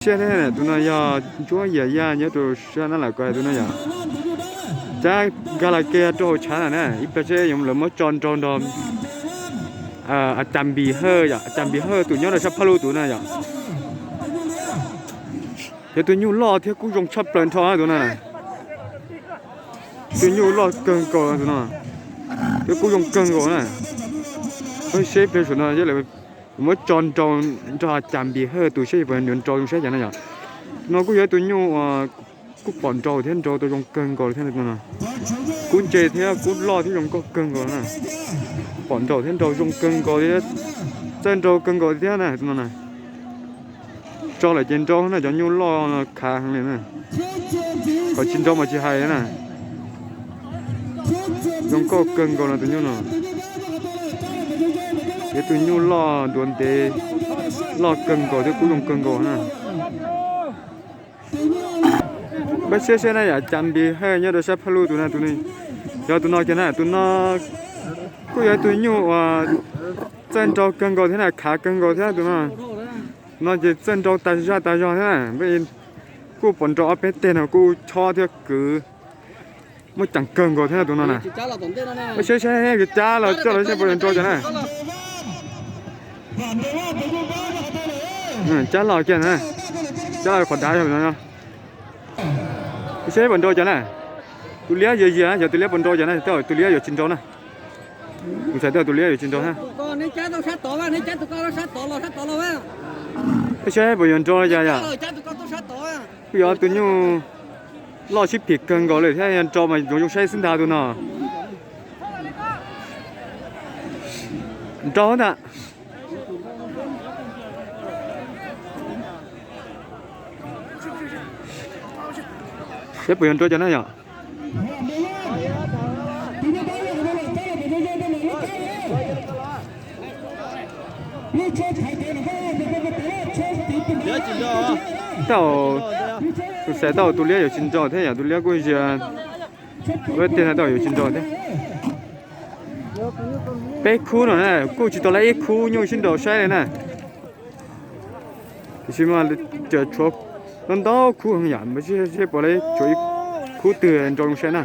Siab thiab, tus no yog Ntsuab Yam Yaj nyob rau sab Nab Lam Kos tus no yom. Cab nkag los kiag rau hauv tshav lawm na, ib pliag seb lawv muab tso nrau nrog Cas Npis Hawj yom, Cas Npis Hawj tus nyob rau sab Phaj Lug tus na yom. Yog tus nyuj loj thiab kub zoo tshaj plaws nrho tus no. Tus nyuj loj kawg nkaus tus no, thiab kub zoo kawg nkaus na. Peb seb pliag saum no muab tso nrau nrog Cas Npis Hawj tus seb puas yuav nrau zoo saib cas na yom. Tus no kuj yog tus nyuj uas kuj pom nrau thiab nrau tau zoo kawg nkaus thiab no. Kub ntse thiab kub loj thiab zoo nkauj kawg nkaus na. Pom nrau thiab nrau zoo kawg nkaus thiab, txawj nrau kawg nkaus thiab na tus no na. Tso lawm ces nrau na, cov nyuj loj khav heev li na. Kom tsis nrau mas tsis hais na. Zoo nkauj kawg nkaus no tus nyuj no. Yog tus nyuj loj duav ntev, loj kawg nkaus thiab kub zoo kawg nkaus na. Peb siab siab na yom, Cas Npis Hawj nyob rau sab Phaj Lug tus na, tus, yog tus no kiag na, tus no kuj yog tus nyuj uas txawj nrau kawg nkaus thiab na, khav kawg nkaus thiab tus no. No ces txawj nrau tas zaj tas zog thiab na. Kuj pom nrau ob peb teg no kuj chob thiab kwv, muaj ceem kawg nkaus thiab tus no na. Peb siab siab, yuav cab los coj los seb puas yuav nrau cas na. Cab los kiag na, cab los qhov dav no. Peb siab puas nrau cas na. Tus liab zias zias, yog tus liab puas nrau cas na, tej zaum tus liab yuav tsis nrau na. Kuv xav tej zaum tus liab yuav tsis nrau na. Peb siab puas yuav nrau cas yom. Kuj yog tus nyuj loj sib phim kawg nkaus li thiab, yog nrau mas yuav zoo saib xwb ntag tus no. Nrau ntag. Seb puas yuav nrau cas na yom. Tej zaum, kuv xav tej zaum tus liab yuav tsis nrau thiab yom, tus liab kuj zias, ua tej no tej zaum yuav tsis nrau thiab. Peb khub no na, kuj tsis tau lab ib khub nyuj sib nrau saib li na. Tiam sis mas cov tshuav ntau ntau khub heev yom, mas seb puas lab tshuav ib khub twg nrau zoo saib na.